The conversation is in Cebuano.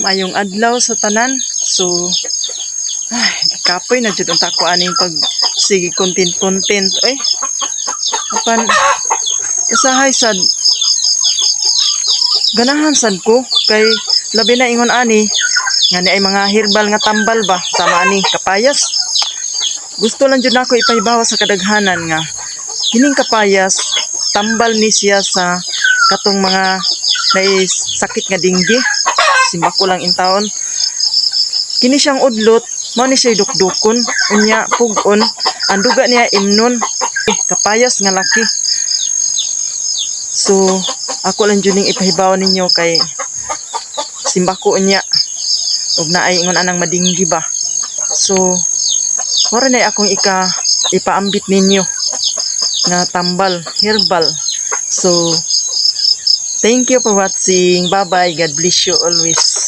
Maayong adlaw sa tanan. So, ay, kapoy na jud unta ko aning pag sige content content oy. Apan usahay sad ganahan sad ko kay labi na ingon ani nga ni ay mga herbal nga tambal ba, sama ani kapayas. Gusto lang jud nako ipahibaw sa kadaghanan nga kining kapayas, tambal ni siya sa katong mga naay sakit nga dinggi. Simbako lang intawon. Kini siyang udlot, mao ni siya dukdukon, unya pug-on, ang duga niya imnon. Eh, kapayas nga laki. So, ako lang jud ning ipahibaw ninyo kay simbako unya ug naay ingon anang madinggi ba. So, mao na akong ipaambit ninyo nga tambal, herbal. So, thank you for watching. Bye-bye. God bless you always.